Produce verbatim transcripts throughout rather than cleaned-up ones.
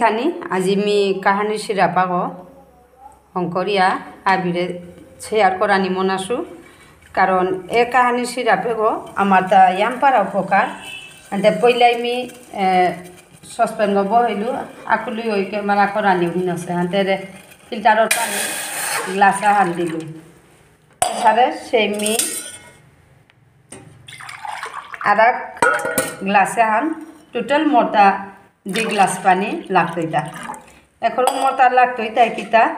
থানি, আজি মি কাহানি সিরাপ আগো হংকরিয়া আবিরে share করানি মনাসু। কারণ এ কাহানি সিরাপ এগো আমার তা ইয়াম পারা উপকার। আনতে পইলাই মি, এ, saucepan গো বহাইলু, আকুলি ওই camera করানি উইনসে। আনতে রে filter র পানি glass আহান দিলু। সারে সেই মি আরাক glass আহান, total মোটা দুই glass পানি লাগতইতা। এখন মোটা লাগতইতা কিতা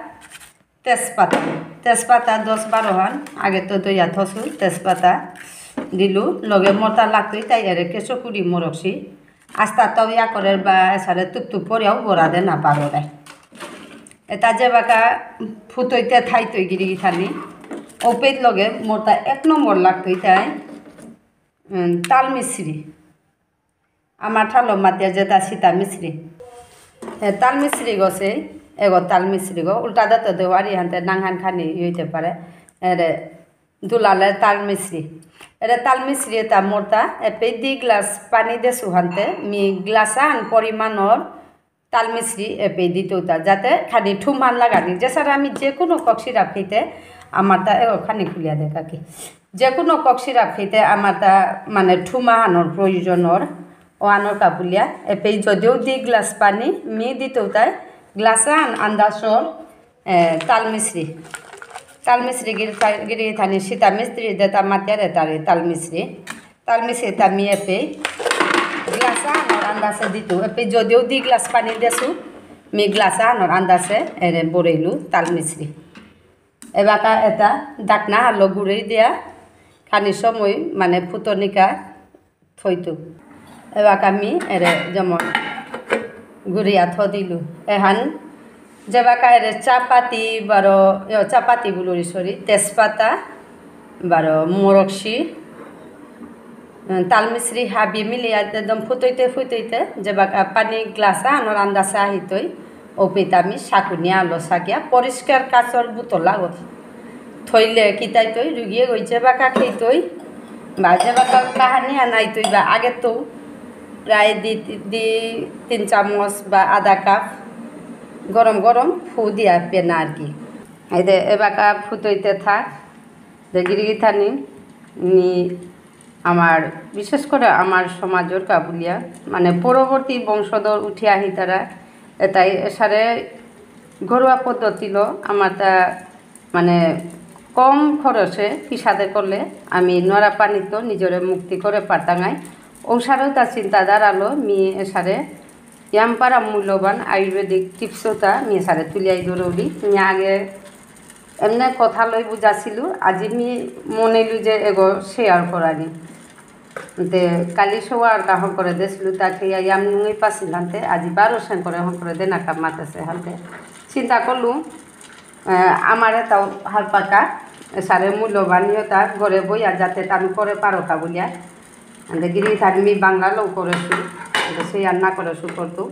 তেজপাতা, তেজপাতা দশ বারো হান আগে তো দইয়া থসু, তেজপাতা দিলু, লগে মোটা লাগতইতা এরে কেঁচো কুড়ি মরকসি। আস্তা তাও ইয়া করে বা এসারে তুপ তুপ পরিয়াও বড়া দে না পারো রে। এটা যে বাকা ফুতইতে থাইতই গিরি গিথানি, ওপেত লগে মোটা এক নম্বর লাগতইতাই, উম, তাল মিশ্রি। আমার ঠালো মাতিয়া যেটা সীতা মিশ্রি। এ, তাল মিশ্রি গো সেই, এগো তাল মিশ্রি গো, উল্টা দাঁত দেওয়ারি হানতে নাংহান খানি হইতে পারে। এরে দুলালে তাল মিশ্রি। এরে তাল মিশ্রি এটা মোরতা, এপে দি গ্লাস পানি দেসু হানতে, মি গ্লাস আন পরিমাণর তাল মিশ্রি এপে দিতৌতা, যাতে খানি ঠুমান লাগানি। যেসারে আমি যে কোনো কক সিরাপ খেতে আমার তা এগো খানি খুলিয়া দে কাকি। যে কোনো কক সিরাপ খেতে আমার তা মানে ঠুমা আনোর প্রয়োজন অর, ও আনোর কাবুলিয়া। এপে যদিও দি গ্লাস পানি মি দিতৌতাই, গ্লাস আন আন্দাজর, এ, তাল মিশ্রি। তাল মিশ্রি গিরি থা-, গিরি থানি সীতা মিশ্রি দেতা মাতিয়ারে তারে তাল মিশ্রি। তাল মিশ্রি তা মি এপে গ্লাস আনোর আন্দাজে দিতু। এপে যদিও দি গ্লাস পানি দেসু, মি গ্লাস আনোর আন্দাজে এরে বড়েইলু তাল মিশ্রি। এবাকা এটা ডাকনা আলো গুড়েই দিয়া খানি সময় মানে ফুটনিকা থইতু। এবাকা মি এরে যেমন গুড়িয়া থ দিলু। এহান যেবাকা এরে চাপাতি বারো, ইয়ো, চাপাতি বুলুরি, sorry, তেজপাতা, বারো মরকসি, উম, তাল মিশ্রি হাবি মিলিয়া একদম ফুটইতে ফুটইতে যেবাকা পানি গ্লাস আনোর আন্দাজে আহিতই, ওপিতা মি সাকুনি আলো সাকিয়া পরিষ্কার কাচর বোতল আগত থইলে কিতাইতই রুগিয়ে গই যেবাকা খেইতই, বা যেবাকা কাহানি আনাইতই বা আগে তো প্রায় দি, দি তিন চামচ বা আধা কাপ গরম গরম ফু দিয়া পেনা আর কি। এই দে এবাকা ফুটইতে থাক, দে গিরি গিথানি নি আমার, বিশেষ করে আমার সমাজর কাবুলিয়া, মানে পরবর্তী বংশধর উঠি আহি তারা এটাই এসারে ঘরোয়া পদ্ধতিলো আমার তা মানে কম খরচে কিসাদে করলে আমি নরা পানিত নিজরে মুক্তি করে পারতাঙাই। ঔসারও তা চিন্তাধারালো মি এসারে ইয়াম পারা মূল্যবান আয়ুর্বেদিক টিপসও তা মি এসারে তুলিয়াই ধরৌলি। মি আগে এমনে কথা লই বুঝাছিলু, আজি মি মনেইলু যে এগো share করানি। তে কালি সোয়ার কা হঙকরে দেসিলু, তা খেয়া ইয়াম নুঙি পাসিল হানতে, আজি বারো সেঙকরে হঙকরে দেনা কা মাতেসে হানতে। চিন্তা করলু, আহ, আমার এটাও হারপাকা, এসারে মূল্যবান ইয়তা ঘরে বইয়া যাতে তানু করে পারো কা বুলিয়া। আন্দে গিরি থানি মি বাংলা লো করেসু, আন্দে সেই আর না করেসু করতু।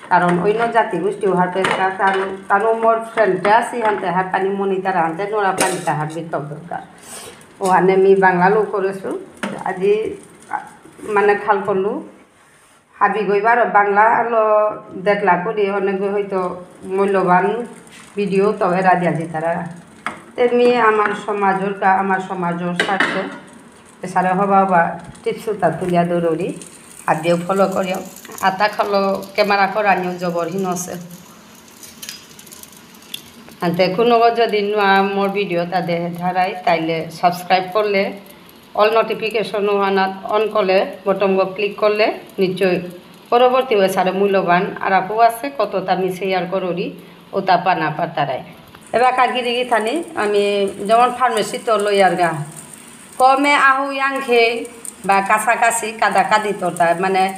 কারণ অন্য জাতি গোষ্ঠী হারপেসকা, তানু, তানু মোর friend আসি হানতে হারপানি মনি তারা হানতে নোরা পানি তা হারপি তক দরকার। ও হানে মি বাংলা লো করেসু, আজি, আ, মানে খাল করলু, হাবি গই বারো বাংলা লো দেখলা করি অনেক হয়তো মূল্যবান video তো এরা দিয়া দিতারা। তে মি আমার সমাজর কা, আমার সমাজর স্বার্থে এসারে হবা হবা tips উতা তুলিয়া দৌড়ি, আর দিও follow করিও। আতা খলো camera করানিও জবর হিনসে। আনতে কোনো যদি নোয়া মোর video তা দেহে ধারাই, তাইলে subscribe করলে, all notification ওহানাত on করলে, button গো click করলে, নিশ্চয় পরবর্তী এসারে মূল্যবান আর আপু আছে, কত তা মি share করুরি, ও তা পানা পাতারাই। এবাকা গিরি গিথানি আমি যেমন pharmacy তো লইয়ার গা, কমে আহু ইয়াংখে বা কাছাকাছি কাদা কাদি তোতা, মানে,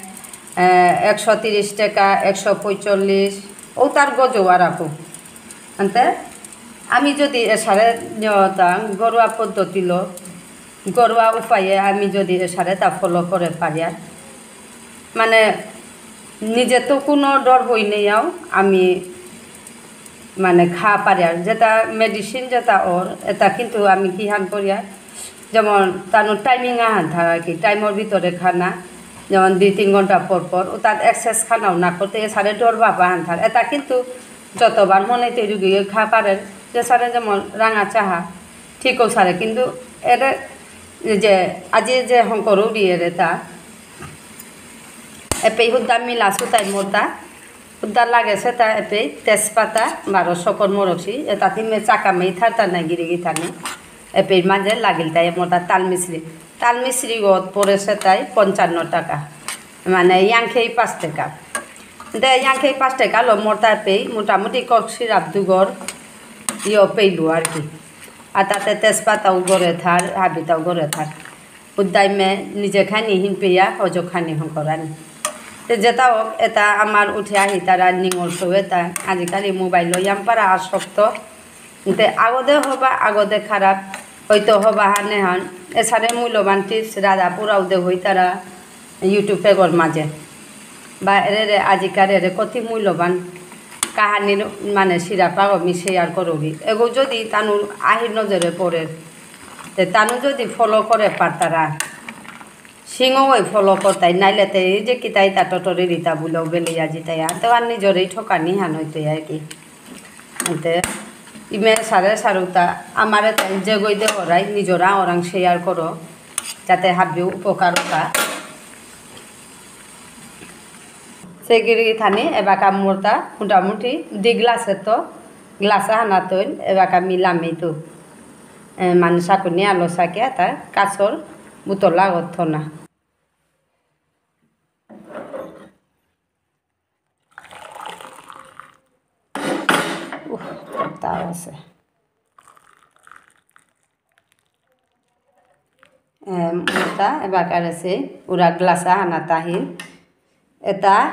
এ, একশো তিরিশ টাকা, একশো পঁয়তাল্লিশ, ও তার গজো আর আপু। আনতে আমি যদি এসারে নিয়তা ঘরোয়া পদ্ধতিলো, ঘরোয়া উপায়ে আমি যদি এসারে তা follow করে পারি আর, মানে, নিজে তো কোনো ডর ভয় নেই আও, আমি মানে খা পারি আর যেটা medicine যেটা ওর, এটা কিন্তু আমি কি হান করি আর, যেমন তার timing আহান থাকে আর কি, time র ভিতরে খানা, যেমন দুই তিন ঘন্টা পর পর, ও তার এক্সেস খানাও না করতে, এসারে ডর বাবা আনথার। এটা কিন্তু যতবার মনে তৈ রুগী খা পারেন, যে সারে যেমন রাঙা চাহা, ঠিক ও সারে, কিন্তু এর যে আজি যে হংকরও দিয়ে রে তা, এপেই হুদ্দা মিলা সুতাই মোটা, হুদ্দা লাগে সেটা এপেই তেজপাতা, বারো সকর মরসি, এটা তিমে চাকা মেই থারতা নাই গিরি গিথানি। এপেই মাঝে লাগিল তাই মোটা তাল মিশ্রি। তাল মিশ্রি গত পড়ে সেটাই পঞ্চান্ন টাকা। মানে ইয়াংখেই পাঁচ টাকা। দে ইয়াংখেই পাঁচ টাকা লো মোটা এপেই মোটামুটি কফ সিরাপ দুগর ইয়ো পেইলু আর কি। আর তাতে তেজপাতাও গরে থার, হাবিতাও গরে থার। উদ্দাইমে নিজে খানি হিনপিয়া, অজো খানি হংকরানি। তে যেটা হোক, এটা আমার উঠে আহি তারা নিঙল সৌ এটা। আজিকালি মোবাইল লইয়াম পারা আসক্ত। তে আগদে হবা, আগদে খারাপ। হয়তো হবা হানে হান। এসারে মূল্যবান টিপস রাধা পুরাও দে হই তারা YouTube এগর মাঝে। বা এরে রে আজিকার এরে কতি মূল্যবান কাহানির মানে সিরাপ আগো মি শেয়ার করবি। এগো যদি তানুর আহির নজরে পড়ে, তে তানু যদি ফলো করে পারতারা, সিংহ ওই ফলো করতাই, নাইলে তে এই যে কিতাই তা টটরি দিতা বুলেও বেলিয়া জিতাই, আর তো আর নিজরেই ঠকানি হান হইতে আর কি। এতে ইমে সারে সারুতা, আমারে তাই যে গই দে ওরাই, নিজরা ওরাং শেয়ার করো, যাতে হাবিও উপকার হোকা। সে গিরি গিথানি, এবাকা মোরতা, মোটামুটি, দি গ্লাসে তো, গ্লাসে হানা তৈল, এবাকা মিলামি তো। এ, মানে সাকুনি আলো সাকে আতা কাসর বুতল আগত থনা। উফ, তাও আছে। এ, মোটা এবাকার আছে, উরা গ্লাসা হানা তাহিল। এটা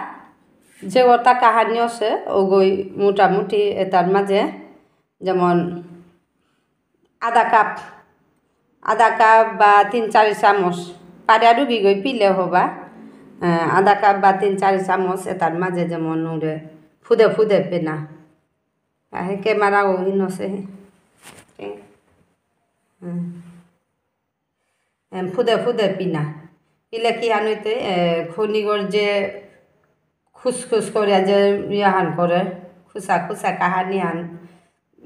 যে ওটা কাহানি আছে, ওগই মোটামুটি এটার মাঝে যেমন আধা কাপ, আধা কাপ বা তিন চারি চামচ, পারে আরো বিগই পিলে হবা, আহ, আধা কাপ বা তিন চারি চামচ এটার মাঝে যেমন ওরে ফুদে ফুদে পেনা। আহে কে মারা ও হিনসে হে। কে? হুম। এম, ফুদে ফুদে পিনা। ইলে কি হানুইতে, এ, খনিগর যে খুসখুস করে যে ইয়াহান করে, খুসা খুসা কাহানি হান,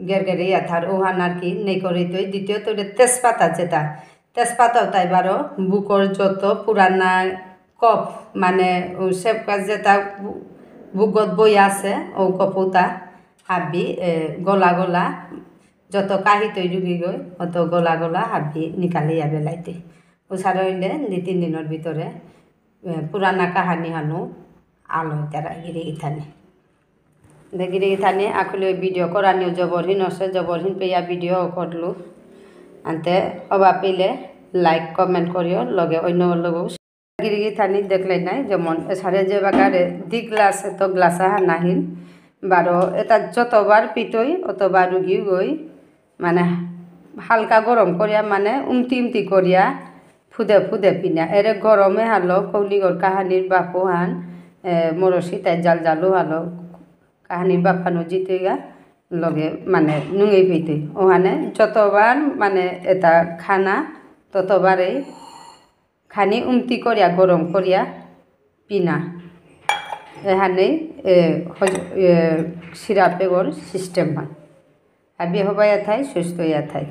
গেরগেরে ইয়াথার ওহান আর কি নেই করে তো। দ্বিতীয়ত ওটা তেজপাতা যেটা, তেজপাতাও তাই বারো বুকর যত পুরানা কফ, মানে, ও সেবকা যেটা বু-, বুকত বই আছে, ও কফুতা হাবি, এ, গলা গলা, যত কাহি তৈ রুগী গই, অত গলা গলা হাবি নিকালে ইয়া বেলাইতে। ও সারা হইলে দুই তিন দিনের ভিতরে, এ, পুরানা কাহানি হানু আলো তারা গিরি গিথানি। দে গিরি গিথানি, আখুলি ভিডিও করানিও জবর হিন আছে, জবর হিন পেয়া ভিডিও করলু। আনতে হবা পেলে like, comment করিও, লগে অন্য লগেও। গিরি গিথানি দেখলে নাই, যেমন এসারে যে বাগারে দি গ্লাস, এত গ্লাস আহা নাহিল, বারো এটা যতবার পিতই, অতবার রুগী গই, মানে হালকা গরম করিয়া, মানে উমতি উমতি করিয়া, ফুদে ফুদে পিনা। এরে গরমে হালো, কৌনিগর কাহানির বাপু হান, এ, মরসি তাই জাল জালু হালো, কাহানির বাপ হানো জিতে গা, লগে, মানে, নুঙেই পিতই। ওহানে যতবার, মানে, এটা খানা, ততবারেই খানি উমতি করিয়া, গরম করিয়া পিনা। এহানেই, এ, হজ-, এ, সিরাপেগর system হান। হাবি হবাইয়া থাই, সুস্থ ইয়া থাই।